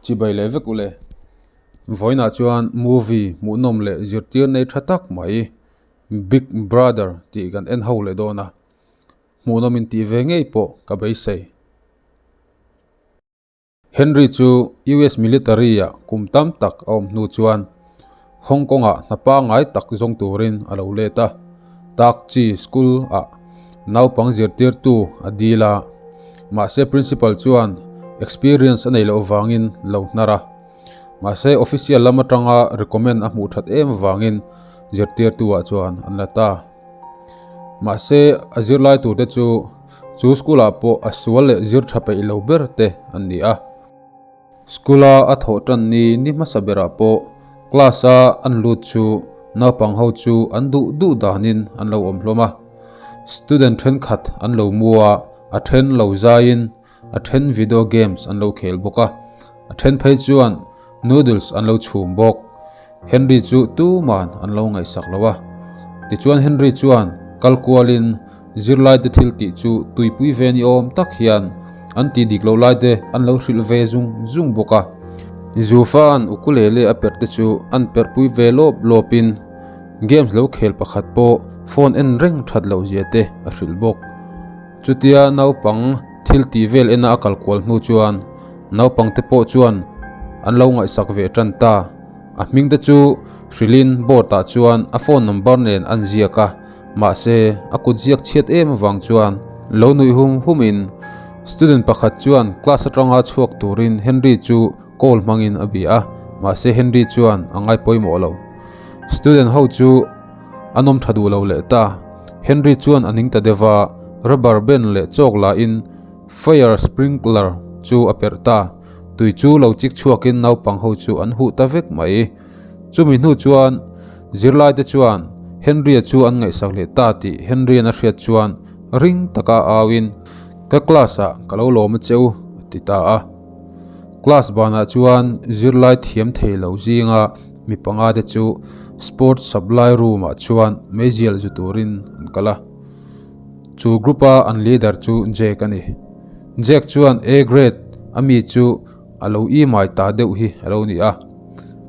Chibai leh vek ule. Vawiinah chuan movie hmuhnawm leh zirtir nei tha tak mai Big Brother tih kan en ho leh dawn a, hmuhnawm in tih ve ngei pawh ka beisei. Henry chu US military-ah kum tam tak a awm hnu chuan Hong Kong-ah hna pangngai tak zawng turin a lo let a, Tak Chi School-ah naupang zirtirtu a dil a, mahse principal chuan experience a nei loh vangin lo hnar a. Mahse official lam atanga recommend a hmuh that em vangin zirtirtu-ah chuan an la ta. Mahse a zirlai turte chu Chu school ah pawh a sual leh zir tha peih lo ber te an ni a. School a a thawh tan ni ni hmasa berah pawh class a an lut chu naupang ho chu an duh duh danin an lo awm hlawm a. Student thenkhat an lo mu a, a then lo zaiin a then video games an lo khel bawk a, a then phei chuan noodles an lo chhum bawk. Henry chu tuman an lo ngaihsak lo a. Tichuan Henry chuan kal kualin zirlaite thil tih chu tuipui ve ni awm tak hian an tih dik loh laite an lo hrilh ve zung zung bawk a. Zufa'n ukulele a perh te chu an perhpui ve lawp lawpin games lo khel pakhat pawh phone en reng that loh zia te a hrilh bawk. Chutia naupang thil tih vel ena a kal kual hnu chuan naupangte pawh chuan an lo ngaihsak ve tan ta. A hming te chu hrilhin board ah chuan a phone number nen an ziak a, mahse a kut ziak chhiat em avang chuan lo nuih hum hum in student pakhat chuan class atanga chhuak turin Henry chu call hmangin a bia a, mahse Henry chuan a ngai pawimawh lo. Student ho chu an awm tha duh lo leh ta. Henry chuan a ning ta deuh a, rubber band leh chalk la in Fire sprinkler chu a perh ta. Tui chu lo chik chhuakin naupang ho chu an huh ta vek mai. Chumi hnu chuan zirlaite chuan Henry-a chu an ngaihsak leh ta tih Henry-a'n a hriat chuan ring taka auin, Ka class-ah ka lo lawm a che u, a ti ta a. Class banah chuan zirlai thiam thei lo zinga mi panga te chu sports supply room-ah chuan meizial zu turin an kal a. Chu group a an leader chu Jack a ni. Jack chuan A grade a mi chu a lo imai ta deuh hi a lo ni a.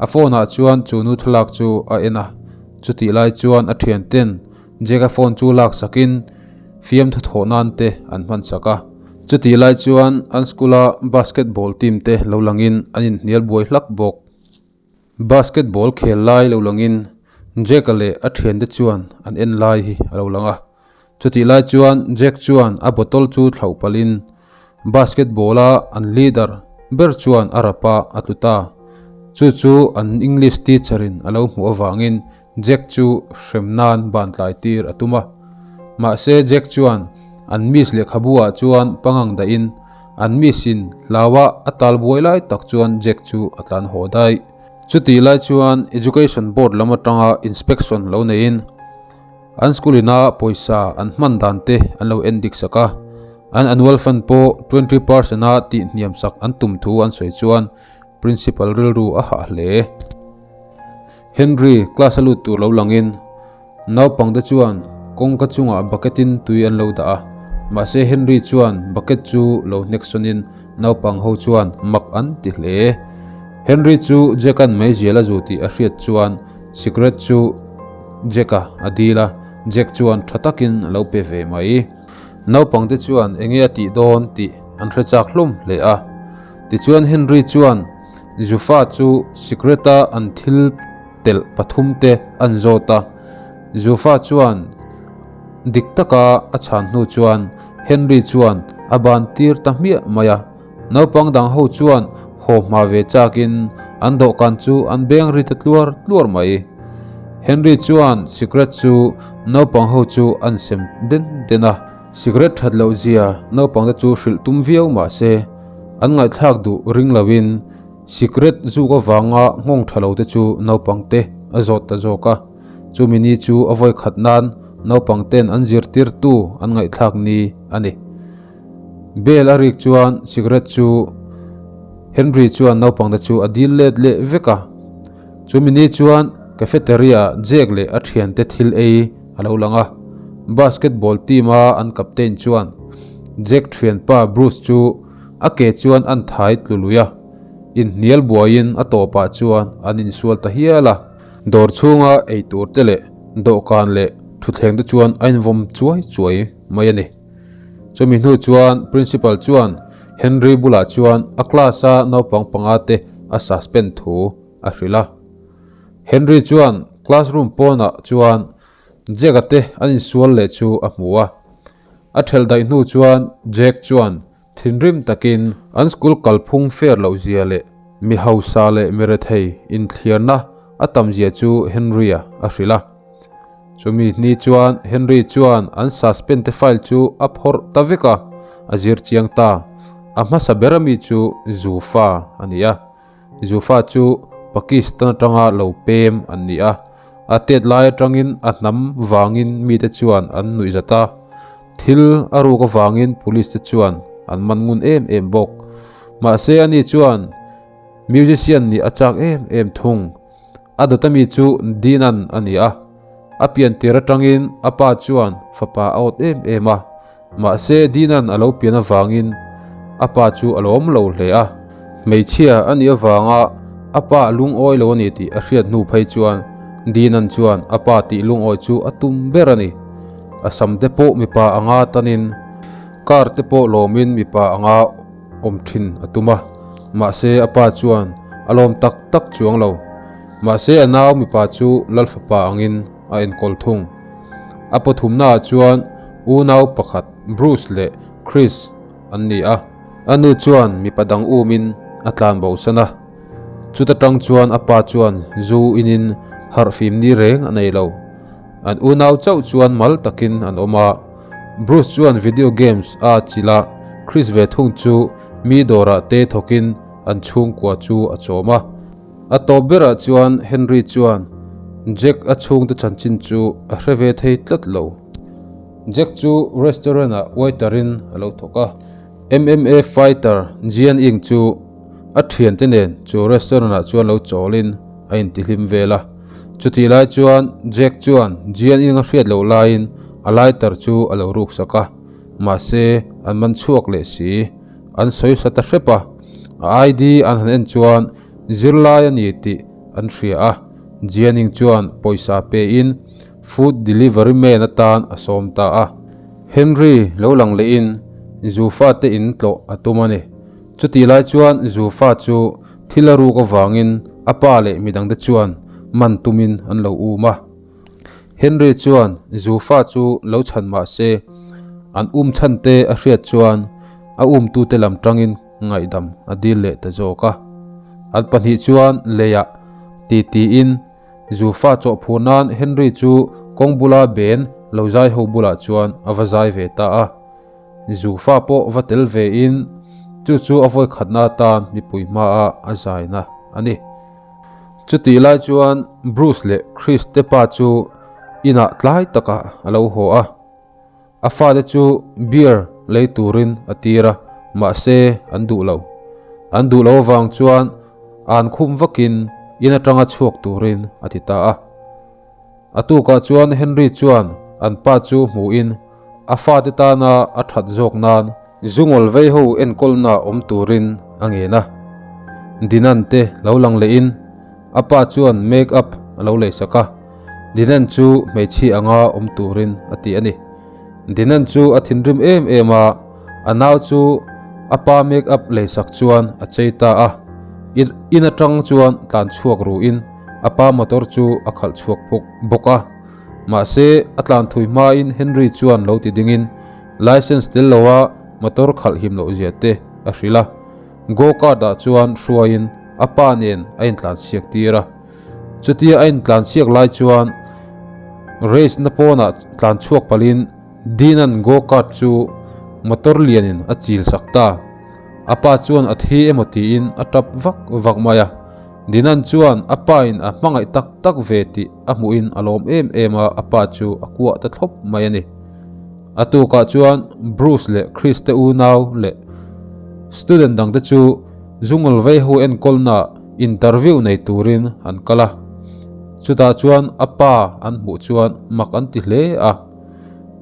A phone ah chuan chu nu thlalak chu a en a, chutih lai chuan a thian ten Jack a phone chu lak sakin fiamthu thawh nan te an hman sak a. Chutih lai chuan an school a basketball team te lo langin an inhnial buai hlak bawk. Basketball khel lai lo langin Jack-a leh a thiante chuan an en lai hi a lo lang a. Chutih lai chuan Jack chuan a bottle chu thlauh palhin basketball-a an leader ber chuan a rap a, a tlu ta. Chu chu an English teacher-in a lo hmuh avangin Jack chu hrem nan ban tlai tir a tum a. Mahse Jack chuan an miss lehkhabu ah chuan pangang dahin an miss in hlaua a tal buai lai tak chuan Jack chu a tlan haw daih. Chutih lai chuan Education Board lam atanga inspection lo neiin an school ina pawisa an hman dan te an lo en dik sak a, an annual fund pawh 20% a tih hniam sak an tum thu an sawi chuan Principal rilru a hah hle. Henry class a lut tur lo langin naupangte chuan kawngka chungah bucket in tui an lo dah a, mahse Henry chuan bucket chu lo hnek sawnin naupang ho chuan mak an ti hle. Henry chu Jack-a'n meizial a zu tih a hriat chuan cigarette chu Jack-a a dil a, Jack chuan tha takin a lo pe ve mai. Naupangte chuan enge a tih dawn tih an hre chak hlawm hle a. Tichuan Henry chuan Zufa chu cigarette-a an thil telh pathumte an zawt a. Zufa chuan dik taka a chhan hnu chuan Henry chuan a ban tir ta hmiah mai a. Naupang dang ho chuan haw hma ve chakin an dawhkan chu an beng ri ta tluar tluar mai. Henry chuan cigarette chu naupang ho chu an sem den den a. Cigarette that loh zia naupangte chu hrilh tum viau mah se, an ngaihthlak duh ring loin cigarette zuk avanga nghawng tha lo te chu naupangte a zawt ta zawk a. Chumi ni chu a vawi khat nan naupangten an zirtirtu an ngaihthlak ni a ni. Bell a rik chuan cigarette chu Henry chuan naupangte chu a dil let leh vek a. Chumi ni chuan cafeteria Jack leh a thiante thil ei a lo lang a. Basketball team a an captain chuan Jack thianpa Bruce chu a ke chuan an thai tlu lui a. Inhnial buaiin a tawpah chuan an insual ta hial a. Dawr chhunga eitur te leh dawhkan leh thutthleng te chuan a invawm chuai chuai mai a ni. Chumi hnu chuan Principal chuan Henry bulah chuan a class-a naupang panga te a suspend thu a hrilh a. Henry chuan classroom pawnah chuan Jack-a te an insual leh chu a hmu a. A thelh daih hnu chuan Jack chuan Thinrim takin an school kalphung fair loh zia leh mi hausa leh mi rethei inthliarna a tam zia chu Henry-a a hrilh a. Chumi hni chuan Henry chuan an suspend te file chu a phawrh ta vek a, a zir chiang ta. A hmasa ber ami chu Zufa a ni a. Zufa chu Pakistan atanga lo pem an ni a. A tet lai atangin a hnam vangin mite chuan an nuihzat a. Thil a ruk avangin police te chuan an man ngun em em bawk. Mahse ani chuan musician nih a chak em em thung. A dawt ami chu Dinan a ni a. A pian tir atangin a pa chuan fapa a awt em em a. Mahse Dinan a lo pian avangin a pa chu a lawm lo hle a. Hmeichhia a nih avanga a pa a lungawi lo a ni tih a hriat hnu phei chuan Dinan chuan a pa tih lungawi chu a tum ber a ni. A sam te pawh mipa anga tanin car te pawh lawmin mipa anga awm thin a tum a, mahse a pa chuan a lawm tak tak chuang lo. Mahse a nau mipa chu Lalfapa angin a enkawl thung. A pathumnaah chuan unau pakhat Bruce leh Chris an ni a. A nu chuan mipa dang umin a tlan bosan a, chuta tang chuan a pa chuan zu inin harhfim ni reng a nei lo. An unau chauh chuan mal takin an awm a, Bruce chuan video games a chilh a, Chris ve thung chu mi dawrah te thawkin an chhungkua chu a chawm a. A tawp berah chuan Henry chuan Jack a chhungte chanchin chu a hre ve thei tlat lo. Jack chu restaurant ah waiter in a lo thawk a, MMA fighter Jian Ying chu a thiante nen chu restaurant ah chuan lo chawlin a intihlim vel a. Chutih lai chuan Jack chuan Jian Ying a hriat loh laiin a lighter chu a lo ruk sak a, mahse an man chhuak leh si. An sawi sa ta hrep a, a ID an han en chuan zirlai a ni tih an hria a, Jian Ying chuan pawisa pein food delivery man atan a sawm ta a. Henry lo lang lehin Zufa te in tlawh a tum a ni. Chutih lai chuan Zufa chu thil a ruk avangin a pa leh midangte chuan man tumin an lo um a. Henry chuan Zufa chu lo chhan mah se an um chhan te a hriat chuan a umtute lam tangin ngaihdam a dil leh ta zawk a. An pahnih chuan leiah titiin Zufa chawh phur nan Henry chu kawng bula ben lo zai ho bulah chuan a va zai ve ta a. Zufa pawh va tel ve in chu chu a vawi khatna atan mipui hmaah a zaina a ni. Chutih lai chuan Bruce leh Chris te pa chu inah tlai takah a lo haw a. A fate chu beer lei turin a tir a, mahse an duh lo. An duh lo avang chuan an khum vakin in atanga chhuak turin a ti ta a. A tukah chuan Henry chuan an pa chu hmuhin a fate tana a that zawk nan zungawl vei ho enkawlna awm turin a ngen a. Dinan te lo lang lehin a pa chuan make up a lo leisak a. Dinan chu hmeichhia anga awm turin a ti a ni. Dinan chu a thinrim em em a, a nau chu a pa make up leisak chuan a chei ta a. In atang chuan tlan chhuak ruin a pa motor chu a khalh chhuak bawk a. Mahse, a tlan thui hmain Henry chuan lo ti dingin license tel loa motor khalh him loh zia te a hrilh a. Go kart ah chuan hruaiin a pa nen a intlansiak tir a. Chutia a intlansiak lai chuan race na pawnah tlan chhuak palhin Dean-a'n go kart chu motor lianin a chil sak ta. A pa chuan a thi emaw tiin a tap vak vak mai a. Dean-a'n chuan a pain a hmangaih tak tak ve tih a hmuhin a lawm em em a, a pa chu a kuah ta thlawp mai a ni. A tukah chuan Bruce leh Chris te unau leh student dangte chu Zungal vei ho enkawlna interview nei turin an kal a, chutah chuan a pa an hmuh chuan mak an ti hle a.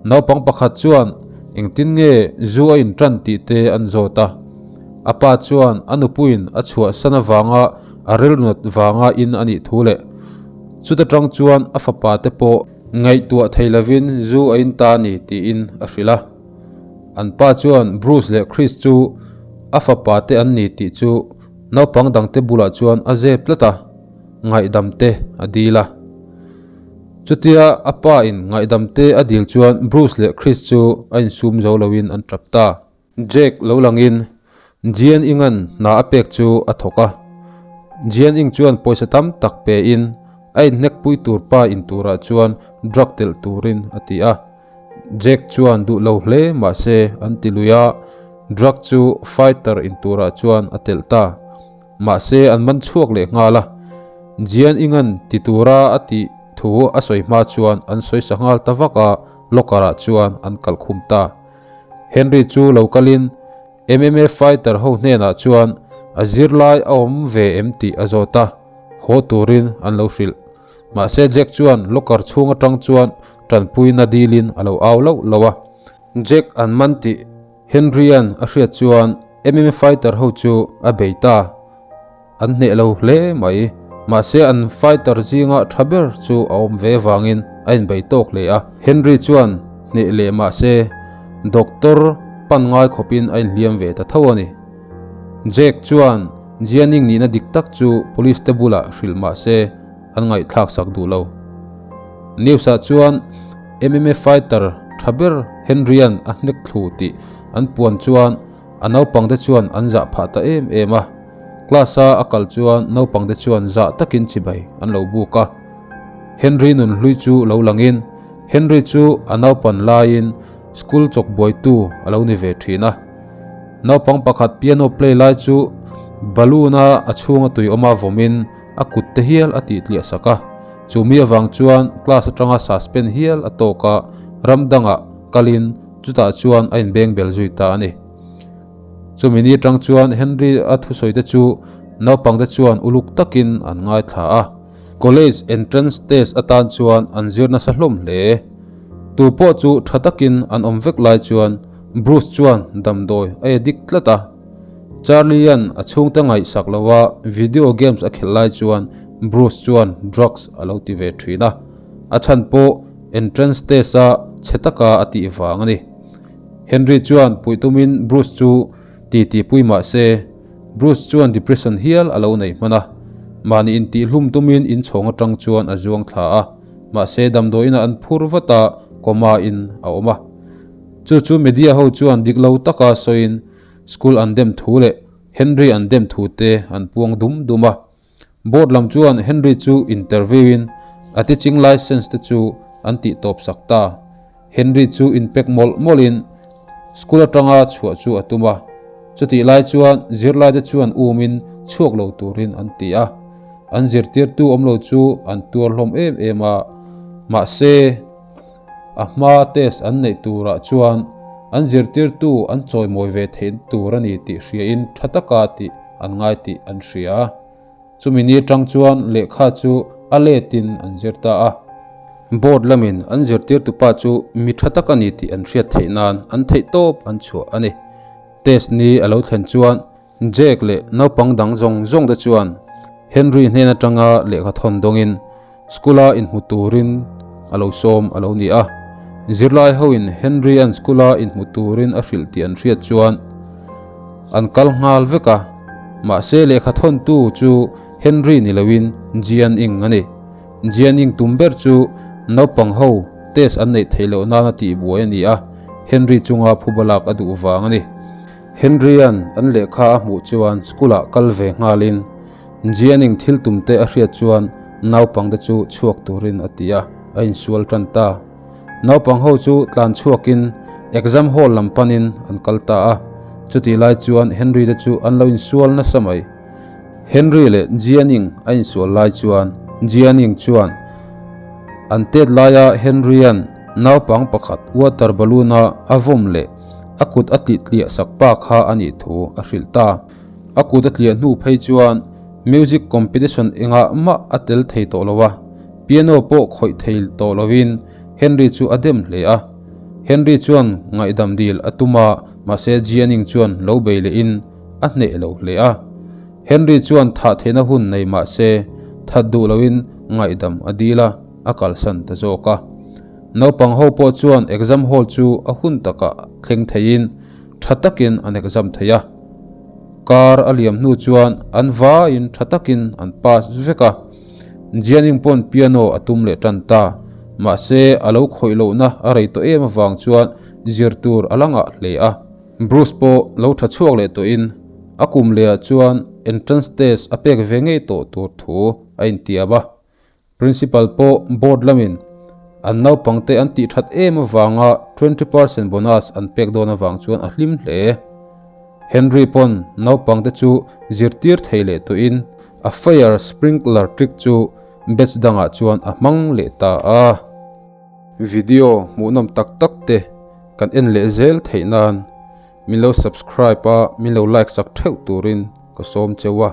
Naupang pakhat chuan engtin nge zu a intan tih te an zawt a. A pa chuan a nupuiin a chhuahsan avanga a rilnut vanga in a nih thu leh chuta tang chuan a fapa te pawh ngaihtuah thei lovin zu a in ta a ni tiin a hrilh a. An pa chuan Bruce leh Chris chu a fapa te an ni tih chu naupang dangte bulah chuan a zep tlat a, ngaihdam te a dil a. Chutia a pa in ngaihdam te a dil chuan Bruce leh Chris chu a insum zo loin an tap ta. Jake lo langin Jian Ing-a'n hna a pek chu a thawk a. Jian Ing chuan pawisa tam tak pein a inhnekpui tur pa in turah chuan drug telh turin a ti a. Jake chuan duh lo hle mah se an ti lui a, drug chu fighter in turah chuan a telh ta. Mahse an man chhuak leh nghal a. Jian Ing-a'n ti tura a tih thu a sawi hma chuan an sawi sa nghal ta vak a, locker-ah chuan an kalkhum ta. Henry chu lo kalin MMA fighter ho hnenah chuan a zirlai a awm ve em tih a zawt a, haw turin an lo hrilh. Mahse Jack chuan locker chhung atang chuan tanpuina dilin a lo au loh loh a. Jack an man tih Henry-a'n a hriat chuan MMA fighter ho chu a bei ta. An hneh lo hle mai. Mahse an fighter zinga tha ber chu a awm ve vangin a inbei tawk hle a. Henry chuan hneh leh mahse doctor pan ngai khawpin a inhliam ve ta tho a ni. Jake chuan Jianing nihna dik tak chu police te bulah hrilh mahse an ngaihthlak sak duh lo. News ah chuan MMA fighter tha ber Henry-a'n a hnek thlu tih an puan chuan A naupangte chuan an zah phah ta em em a, class a a kal chuan naupangte chuan zah takin chibai an lo buk a. Henry nun hlui chu lo langin Henry chu a naupan laiin school chawk buaitu a lo ni ve thin a. Naupang pakhat piano play lai chu balloon a a chhunga tui awma vawmin a kut te hial a tih tliah sak a. Chu mi avang chuan class atanga suspend hial a tawk a, ram dangah kalin Chutah chuan a inbeng bel zui ta a ni. Chumi ni atang chuan Henry a thusawi te chu naupangte chuan uluk takin an ngaithla a. College entrance test atan chuan an zir nasa hlawm hle. Tu pawh chu tha takin an awm vek lai chuan Bruce chuan damdawi a addict tlat a. Charlie-a'n a chhungte ngaihsak lova video games a khelh lai chuan Bruce chuan drugs a lo ti ve thin a. A chhan pawh entrance test a chhe taka a tih vang a ni. Henry chuan puih tumin Bruce chu ti ti pui mah se, Bruce chuan depression hial a lo nei hman a. Mahni intihhlum tumin inchhawng atang chuan a zuang thla a, mahse damdawiinah an phur vat a, coma in a awm a. Chu chu media ho chuan dik lo taka sawiin school an dem thu leh Henry an dem thu te an puang dum dum a. Board lam chuan Henry chu interview in a teaching licence te chu an tih tawp sak ta. Henry chu inpek mawlh mawlh in school atanga chhuah chu a tum a. Chutih lai chuan zirlai te chuan um in chhuak lo turin an ti a. An zirtirtu awm lo chu an tuar hlawm em em a. Mahse a hma test an neih turah chuan an zirtirtu an chawimawi ve theih tur a ni tih hria in tha taka tih an ngai tih an hria. Chumi ni atang chuan lehkha chu a letin an zir ta a. Board lamin an zirtirtupa chu mi tha tak a ni tih an hriat theih nan an theih tawp an chhuah a ni. Test ni a lo thlen chuan Jake leh naupang dang zawng zawng te chuan Henry hnen atanga lehkha thawn dawngin School-a inhmu turin a lo sawm a lo ni a. Zirlai hoin Henry-a'n school-a inhmu turin a hrilh tih an hriat chuan an kal nghal vek a. Mahse lehkha thawntu chu Henry ni loin Jian Ing a ni. Jian Ing tum ber chu naupang ho test an neih theih loh nana tihbuai a ni a, Henry chunga phuba lak a duh vang a ni. Henry-a'n an lehkha a hmuh chuan school-ah kal ve nghalin Jianing thil tum te a hriat chuan naupang te chu chhuak turin a ti a, a insual tan ta. Naupang ho chu tlan chhuakin exam hall lam panin an kal ta a, chutih lai chuan Henry te chu an lo insual nasa mai. Henry leh Jianing a insual lai chuan Jianing chuan an tet laia Henry-a'n naupang pakhat water balloon-a a vawm leh a kut a tih tliah sak pa kha a nih thu a hrilh ta. A kut a tliah hnu phei chuan music competition engah mah a tel thei tawh lo a, piano pawh khawih thei tawh lovin Henry chu a dem hle a. Henry chuan ngaihdam dil a tum a, mahse Jianing chuan lo bei lehin a a hneh lo hle a. Henry chuan thah theihna hun nei mah se that duh loin ngaihdam a dil a, a kalsan ta zawk a. Naupang ho pawh chuan exam hall chu a hun takah thleng theiin tha takin an exam thei a. Kar a liam hnu chuan an vaiin tha takin an pass vek a. Jianing pawn piano a tum leh tan ta. Mahse a lo khawih lohna a rei tawh em avang chuan zir tur a la ngah hle a. Bruce pawh lo tha chhuak leh tawhin a kum lehah chuan entrance test a pek ve ngei tawh tur thu a intiam a. Principal pawh board lamin an naupangte an tih that em avanga 20% bonus an pek dawn avang chuan a hlim hle. Henry pawn naupangte chu zirtir thei leh tawhin a fire sprinkler trick chu batch dangah chuan a hmang leh ta a. Video hmuhnawm tak tak te kan en leh zel theih nan min lo subscribe a, min lo like sak theuh turin ka sawm cheu a.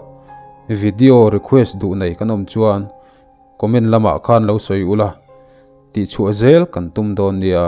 Video request duh nei kan awm chuan comment lamah khan lo sawi ula, tihchhuah zel kan tum dawn nia.